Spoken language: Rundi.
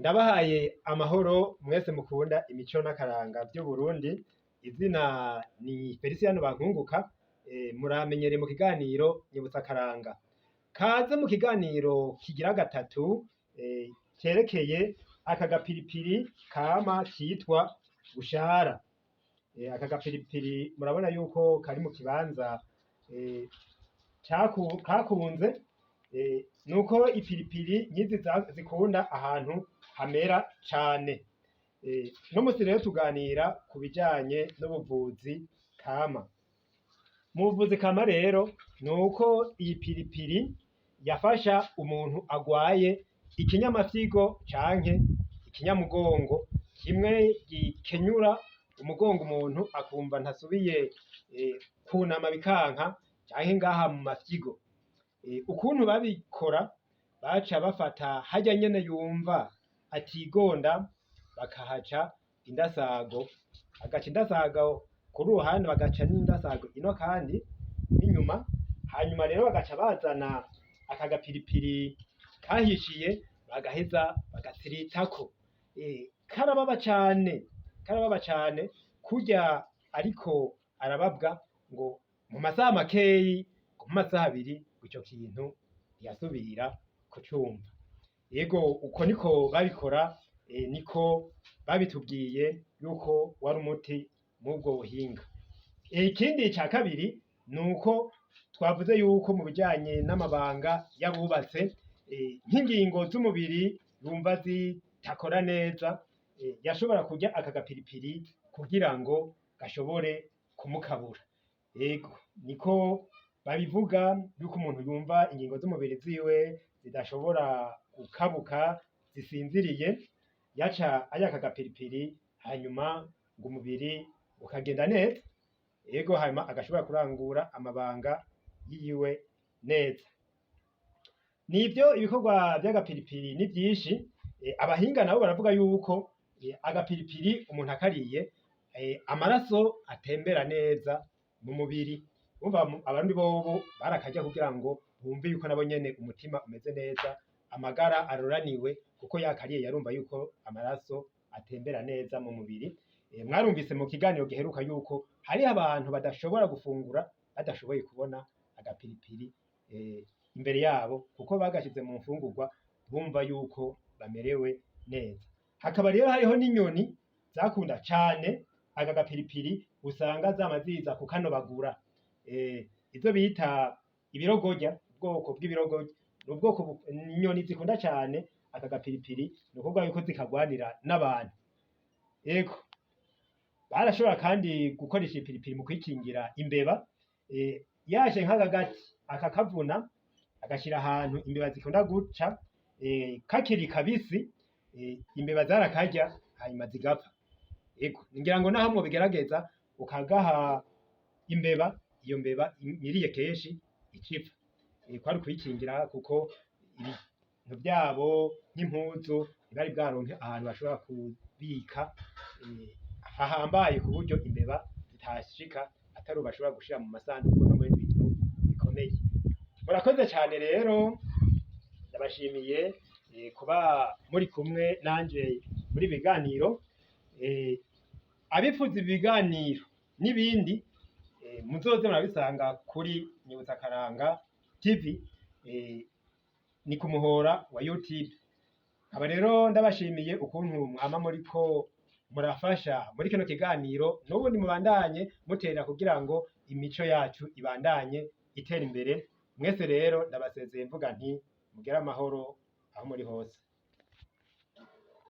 Ndabahaye amahoro mwese mukunda imico n'akaranga vy'Uburundi. Izina ni Felicien Bankunguka, muramenyereye mu kiganiro Nyibutsa Akaranga. Kaze mu kiganiro kigira gatatu cerekeye aka gapiripiri kama kitwa bushara. Aka gapiripiri murabona yuko kari mu kibanza kakunze, nuko ipiripiri nkizi zikunda ahantu hamera cane. Uno musi rero tuganira ku bijanye n'ubuvuzi kama. Mu buvuzi kama rero nuko iyi piripiri yafasha umuntu agwaye ikinyamafyigo canke ikinyamugongo, kimwe gikenyura umugongo umuntu akumva ntasubiye kunama bikanka, canke ngaha mu mafyigo. Ukuntu babikora, baca bafata harya nyene yumva atigonda, bakahaca indasago, bagaca indasago kuri uruhande, bagaca n'indasago ino kandi n'inyuma, hanyuma rero bagaca bazana aka gapiripiri kahishiye, bagaheza bagatsiritako. Karababa cane, karababa cane kurya, ariko arababwa ngo mu masaha makeyi, ngo mu masaha 2, ngo ico kintu ntiyasubira kucumva. Ego, uko niko babikora, niko babitubwiye yuko wari umuti mw'ubwo buhinga. Ikindi ca kabiri nuko twavuze yuko mu bijanye n'amabanga y'abubatse, nk'ingingo z'umubiri yumva zitakora neza, yashobora kurya aka gapiripiri kugira ngo gashobore kumukabura. Ego, niko babivuga yuko umuntu yumva ingingo z'umubiri ziwe zidashobora gukabuka, zisinziriye, yaca arya aka gapiripiri, hanyuma ngo umubiri ukagenda neza. Ego, hanyuma agashobora kurangura amabanga yiwe neza. Nivyo, ibikorwa vy'agapiripiri ni vyinshi. Abahinga nabo baravuga yuko agapiripiri umuntu akariye, amaraso atembera neza mu mubiri. Urumva Abarundi bobo barakarya kugira ngo bumve yuko nabo nyene umutima umeze neza, amagara aroraniwe, kuko yakariye yarumva yuko amaraso atembera neza mu mubiri. Mwarumvise mu kiganiro giheruka yuko hariho abantu badashobora gufungura badashoboye kubona agapiripiri imbere yabo, kuko bagashize mu mfungurwa bumva yuko bamerewe neza. Hakaba rero hariho n'inyoni zakunda cane aka gapiripiri, usanga zama ziza kukanobagura. Izo bita ibirogorya, ubwoko bw'ibirogorya, ni ubwoko inyoni zikunda cane aka gapiripiri, ni ukuvuga yuko zikagwanira n'abantu. Ego, barashobora kandi gukoresha ipiripiri mu kwikingira imbeba. Yaje nk'aka gati akakavuna, agashira ahantu imbeba zikunda guca, kakiri kabisi, imbeba zarakarya hanyuma zigapfa. Ego, ngira ngo naho mwobigerageza ukagaha imbeba, iyo mbeba iriye kenshi icipfa. Kwari ukuyikingira, kuko ibintu vyabo nk'impuzu ntibari bwaronke ahantu bashobora kubika hahambaye ku buryo imbeba zitashika, atari bashobora gushira mu masanduku no mu bindi bintu bikomeye. Murakoze cane rero, ndabashimiye kuba muri kumwe nanje muri biganiro. Abifuza ibiganiro n'ibindi, muzoze murabisanga kuri Nyibutsa Akaranga TV, ni ku muhora wa YouTube. Aba rero ndabashimiye ukuntu mwama muriko murafasha muri kino kiganiro, n'ubundi mubandanye mutera kugira ngo imico yacu ibandanye itera imbere. Mwese rero ndabasezeye mvuga nti mugire amahoro aho muri hose.